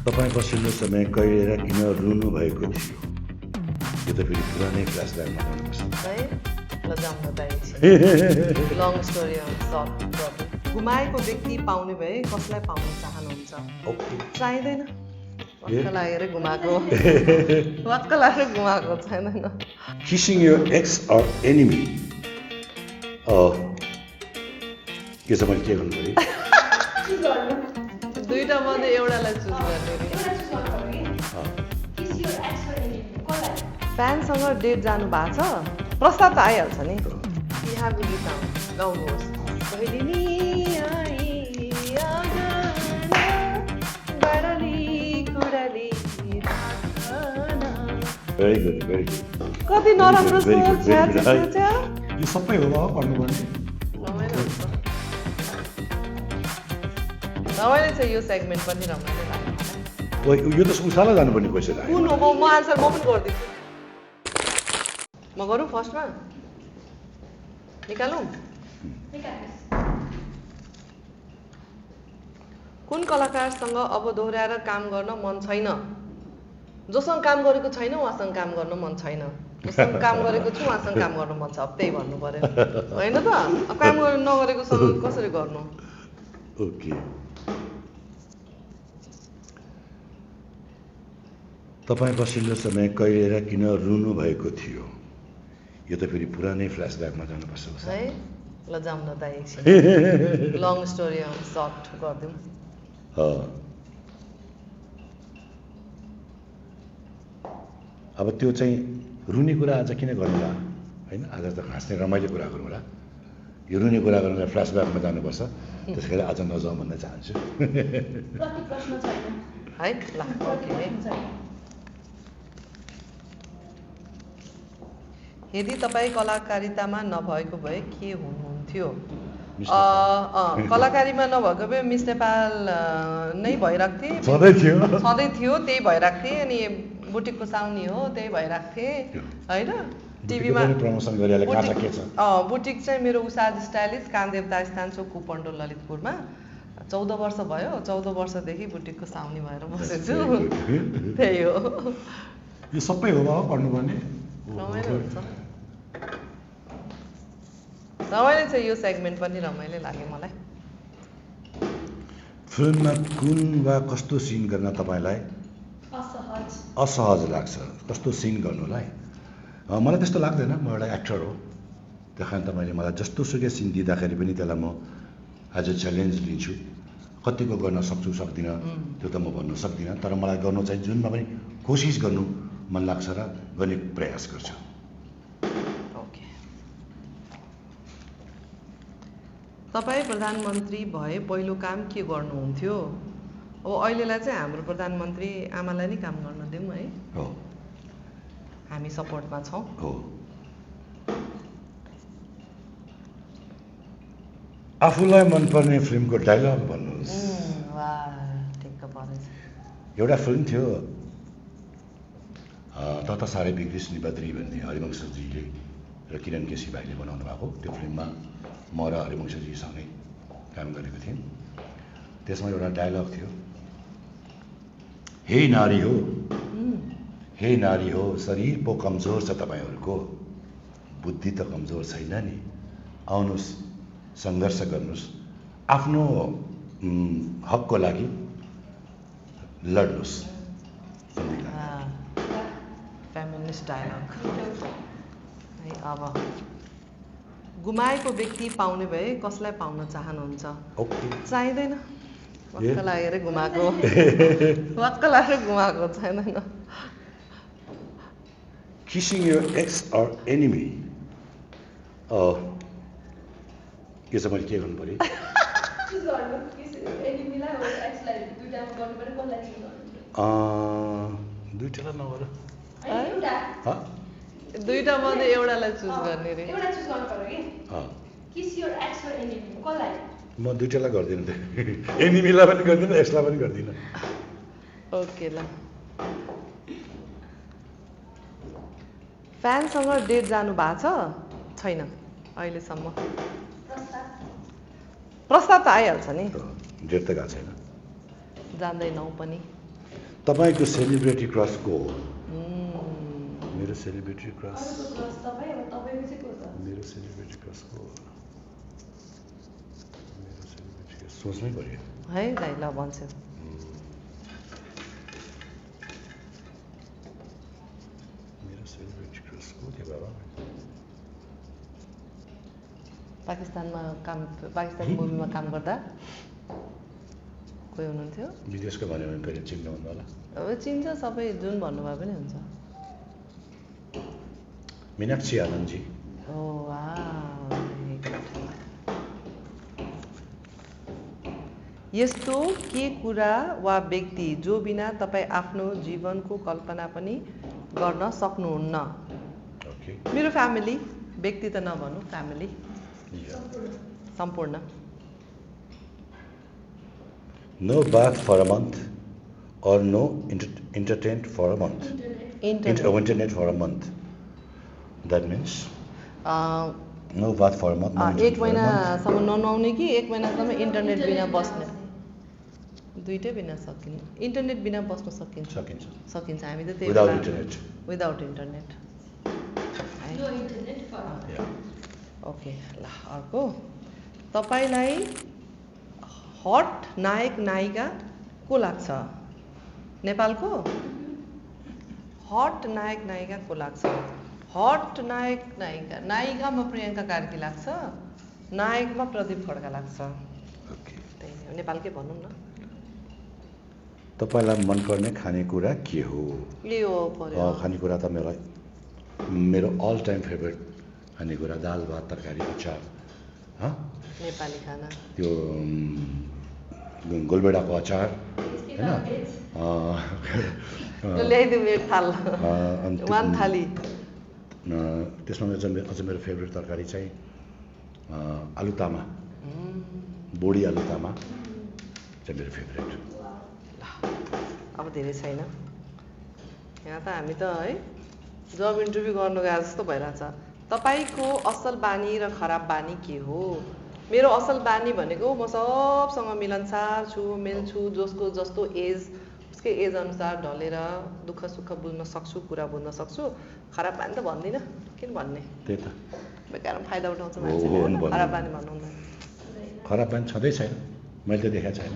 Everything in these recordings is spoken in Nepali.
तपाईँ पछिल्लो समय कहिले र किन रुनु भएको थियो? यो त फेरि पुरानै फ्ल्यासब्याकमा जानुपर्छ है लजाउन लङ स्टोरी सर्ट गर्नु गुमाएको व्यक्ति पाउने भए कसलाई पाउन चाहनुहुन्छ? ओके चाहिँदैन वाक्क लागेर घुमाएको वाक्क लागेर घुमाएको छैन किसिङ यो एक्स अर एनिमी के छ मैले के गर्नु पऱ्यो? दुईटा मध्ये एउटालाई चुज गर्ने फ्यानसँग डेट जानु भएको छ? प्रस्ताव त आइहाल्छ नि। यहाँ गीत गाउनुहोस् कहिले नि आई आँगन बडाली कुडाली राखन। भेरी गुड कति नराम्रो very good, सोच very good. छ यो सबै हो भन्नुपर्ने रमाइलो छ यो सेगमेन्ट पनि रमाइलो लाग्यो यो त उसाला जानुपर्ने क्वेसन आयो। कुन हो म आन्सर म पनि गरिदिन्छु म गरौँ फर्स्टमा निकालौँ कुन कलाकारसँग अब दोहोऱ्याएर काम गर्न मन छैन? जोसँग काम गरेको छैन उहाँसँग काम गर्न मन छैन, जोसँग काम गरेको छु उहाँसँग काम गर्न मन छ। अब त्यही भन्नु पर्यो होइन त? अब काम नगरेकोसँग कसरी गर्नु? ओके तपाईँ पछिल्लो समय कहिले र किन रुनु भएको थियो? यो त फेरि पुरानै फ्ल्यासब्याकमा जानुपर्छ है लजाउन त एकछिन लङ स्टोरी सर्ट गरिदिउँ अब त्यो चाहिँ रुने कुरा आज किन गर्नुला होइन? आज त हाँस्ने रमाइलो कुरा गरौँला। यो रुने कुरा गर्नुलाई फ्ल्यासब्याकमा जानुपर्छ, त्यसैले आज नजाउँ भन्न चाहन्छु। है ल ओके यदि तपाईँ कलाकारितामा नभएको भए के हुनुहुन्थ्यो? कलाकारीमा नभएको भए मिस नेपाल नै भइरहेको थिएँ। सधैँ थियो त्यही भइरहेको थिएँ। अनि बुटिकको साउनी हो त्यही भइरहेको थिएँ होइन? टिभीमा प्रमोसन गरिहाले काँचा के छ? बुटिक चाहिँ मेरो उषाद स्टाइलिस्ट कामदेवता स्थान चोक कुपन्डो ललितपुरमा 14 वर्ष भयो। 14 वर्षदेखि बुटिकको साउनी भएर बसेछु। त्यही हो। यो सबै हो भन्नुपर्ने रमाइलो हुन्छ रमाइलो छ यो सेगमेन्ट पनि रमाइलो लाग्यो मलाई। फिल्ममा कुन वा कस्तो सिन गर्न तपाईँलाई असहज लाग्छ? कस्तो सिन गर्नुलाई? मलाई त्यस्तो लाग्दैन, म एउटा एक्टर हो। त्यही कारण तपाईँले मलाई जस्तो सुकै सिन दिँदाखेरि पनि त्यसलाई म एज अ च्यालेन्ज लिन्छु। कतिको गर्न सक्छु सक्दिनँ त्यो त म भन्न सक्दिनँ, तर मलाई गर्नु चाहिँ जुनमा पनि कोसिस गर्नु मन लाग्छ र गर्ने प्रयास गर्छु। ओके तपाईँ प्रधानमन्त्री भए पहिलो काम के गर्नुहुन्थ्यो? अब अहिलेलाई चाहिँ हाम्रो प्रधानमन्त्री आमालाई नै काम गर्न दिउँ है। हो हामी सपोर्टमा छौँ। हो आफूलाई मनपर्ने फिल्मको डायलग भन्नुहोस्। ठिक्क परेछ। एउटा फिल्म थियो त साह्रै बिग्रिस निबद्री भन्ने हरिवंशजीले र किरण केसी भाइले बनाउनु भएको। त्यो फिल्ममा म र हरिवंशजीसँगै काम गरेको थिएँ। त्यसमा एउटा डायलग थियो, हे नारी हो, हे नारी हो, शरीर पो कमजोर छ तपाईँहरूको, बुद्धि त कमजोर छैन नि, आउनुहोस् सङ्घर्ष गर्नुहोस्, आफ्नो हकको लागि लड्नुहोस्। फेमिनिस्ट डायलग है। अब गुमाएको व्यक्ति पाउने भए कसलाई पाउन चाहनुहुन्छ? ओके चाहिँदैन वाक्क लागेर घुमाएको वाक्क लागेर घुमाएको छैन किसिङ यो एक्स अर एनिमी के छ मैले के गर्नु पऱ्यो? दुईवटा नगर दुईटा मध्ये एउटालाई चुज गर्ने रे म दुईवटालाई गर्दिनँ। एनिमीलाई पनि गर्दिनँ, एक्सलाई पनि गर्दिनँ। ओके ल फ्यानसँग डेट जानु भएको छ? छैन अहिलेसम्म। प्रस्ताव त आइहाल्छ नि। डेट त गएको छैन। जान्दैनौ पनि। तपाईँको सेलिब्रिटी क्रस को हो? मेरो सेलिब्रिटी क्रस मेरो सेलिब्रिटी क्रस को हो? मेरो सेलिब्रिटी क्रस सोच्नै पर्यो है दाइ ल भन्छु मेरो सेलिब्रिटी क्रस को थियो बाबा? पाकिस्तानी मुभीमा काम गर्दा कोही हुनुहुन्थ्यो? विदेशको भन्यो भने फेरि चिन्नु हुन्न होला। अब चिन्छ सबै जुन भन्नुभयो पनि हुन्छ। मीनाक्षी आनन्दजी। ओ वाह यस्तो के कुरा वा व्यक्ति जो बिना तपाईँ आफ्नो जीवनको कल्पना पनि गर्न सक्नुहुन्न? ओके मेरो फ्यामिली, व्यक्ति त नभनौँ, फ्यामिली सम्पूर्ण। No bath for a month or no internet for a month. Internet for a month. That means no bath for a month. एक महिनासम्म ननुहाउने कि एक महिनासम्म इन्टरनेट बिना बस्ने? दुईटै बिना सकिन्छ। इन्टरनेट बिना बस्न सकिन्छ? सकिन्छ। हामी त त्यही without internet. Without internet. No internet for. Okay ल अर्को तपाईलाई हट नायक नायिका को लाग्छ? नेपालको हट नायक नायिका को लाग्छ? हट नायक नायिका, नायिकामा प्रियङ्का कार्की लाग्छ, नायकमा प्रदीप खड्का लाग्छ। ओके त्यही हो, नेपालकै भनौँ न। तपाईलाई मनपर्ने खानेकुरा के हो? यो पर्यो खानेकुरा त मेरो अल टाइम फेभरेट खानेकुरा दाल भात तरकारी अचार। नेपाली खाना त्यो गोलबेडाको अचार हैन ल्याइदिउँ एक थाल वान थाली। त्यसमा अझ मेरो फेभरेट तरकारी चाहिँ आलु तामा, बोडी आलु तामा चाहिँ मेरो फेभरेट। अब धेरै छैन यहाँ त, हामी त है जब इन्टरभ्यू गर्नु गए जस्तो भइरहेछ। तपाईँको असल बानी र खराब बानी के हो? मेरो असल बानी भनेको म सबसँग मिलनसार छु, मिल्छु, जसको जस्तो एज उसकै एज अनुसार ढलेर दुःख सुख बुझ्न सक्छु, कुरा बुझ्न सक्छु। खराब बानी त भन्दिनँ, किन भन्ने? त्यही त बेकारमा फाइदा उठाउँछ मान्छेले। खराब बानी भन्नुहुँदैन। खराब बानी छँदै छैन, मैले त देखेको छैन।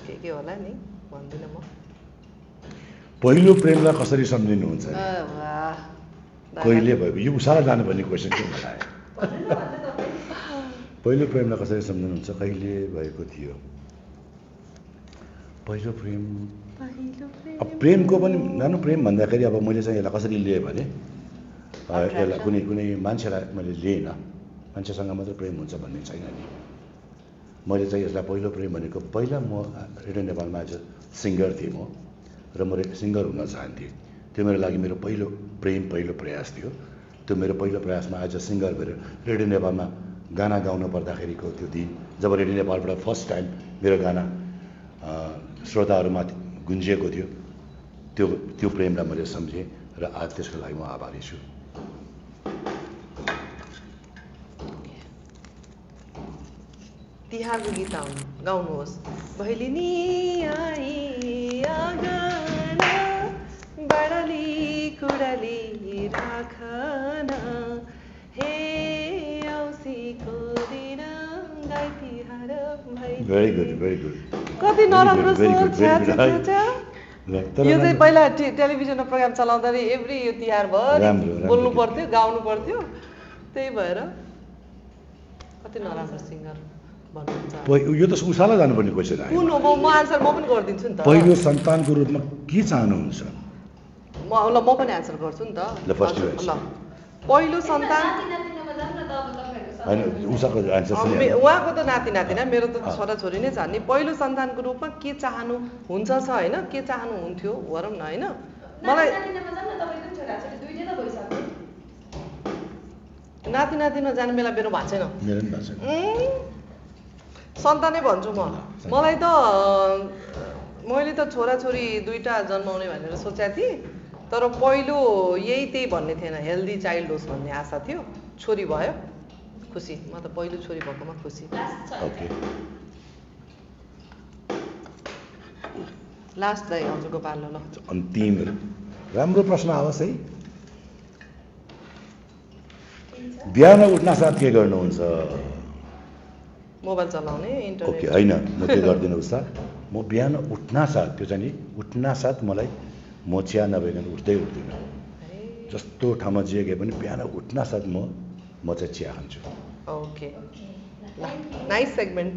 के होला नि भन्दिनँ म। पहिलो प्रेमलाई कसरी सम्झिनुहुन्छ? कहिले भयो? यो उसाला जानुपर्ने क्वेसन के मलाई? पहिलो प्रेमलाई कसरी सम्झिनुहुन्छ? कहिले भएको थियो पहिलो प्रेम? अब प्रेमको पनि नानु प्रेम भन्दाखेरि अब मैले चाहिँ यसलाई कसरी लिएँ भने यसलाई कुनै मान्छेलाई मैले लिएन, मान्छेसँग मात्रै प्रेम हुन्छ भन्ने छैन नि। मैले चाहिँ यसलाई पहिलो प्रेम भनेको पहिला म रेडियो नेपालमा एज सिङ्गर थिएँ म, र म सिङ्गर हुन चाहन्थेँ। त्यो मेरो लागि मेरो पहिलो प्रेम, पहिलो प्रयास थियो। त्यो मेरो पहिलो प्रयासमा एज अ सिङ्गर भएर रेडियो नेपालमा गाना गाउनु पर्दाखेरिको त्यो दिन जब रेडियो नेपालबाट फर्स्ट टाइम मेरो गाना श्रोताहरूमाथि गुन्जिएको थियो, त्यो प्रेमलाई मैले सम्झेँ र आज त्यसको लागि म आभारी छु। तिहारको गीत गाउनुहोस्। भैलिनी आई आँगन बडाली कुडाली राखन, हे औँसीको दिन गाई तिहार भैली। Very good, very good. कति नराम्रो सोच यो चाहिँ पहिला टेलिभिजनमा प्रोग्राम चलाउँदाखेरि एभ्री यो तिहारभरि बोल्नु पर्थ्यो, गाउनु पर्थ्यो। त्यही भएर कति नराम्रो सिङ्गर भन्नुहुन्छ। यो त उसाला जानुपर्ने क्वेसन आयो। कुन हो? म आन्सर म पनि गरिदिन्छु नि त। पहिलो सन्तानको रूपमा के चाहनुहुन्छ? म पनि आन्सर गर्छु नि त। ल पहिलो सन्तान होइन, उषाको आन्सर सुने। उहाँको त नाति नातिना, मेरो त छोराछोरी नै छ नि। पहिलो सन्तानको रूपमा के चाहनु हुन्छ छ होइन, के चाहनुहुन्थ्यो भरौँ न होइन। मलाई नाति नातिनमा जाने बेला मेरो भएको छैन। मेरो पनि भएको छैन। सन्तानै भन्छु म। मलाई त मैले त छोराछोरी दुईटा जन्माउने भनेर सोचेको थिएँ, तर पहिलो त्यही भन्ने थिएन, हेल्दी चाइल्ड होस् भन्ने आशा थियो। छोरी भयो, खुसी। म त पहिलो छोरी भएकोमा खुसी। ओके लास्ट दाइ हजुरको पालो ल अन्तिम राम्रो प्रश्न आओस् है। बिहान उठ्न साथ के गर्नुहुन्छ? मोबाइल चलाउने ओके, इन्टरनेट होइन म त्यो गरिदिनुहोस् त। म बिहान उठ्न साथ, त्यो चाहिँ नि उठ्न साथ मलाई म चिया नभइकन उठ्दै उठ्दिनँ। जस्तो ठाउँमा जे गए पनि बिहान उठ्न साथ म चाहिँ चिया खान्छु। Okay nice segment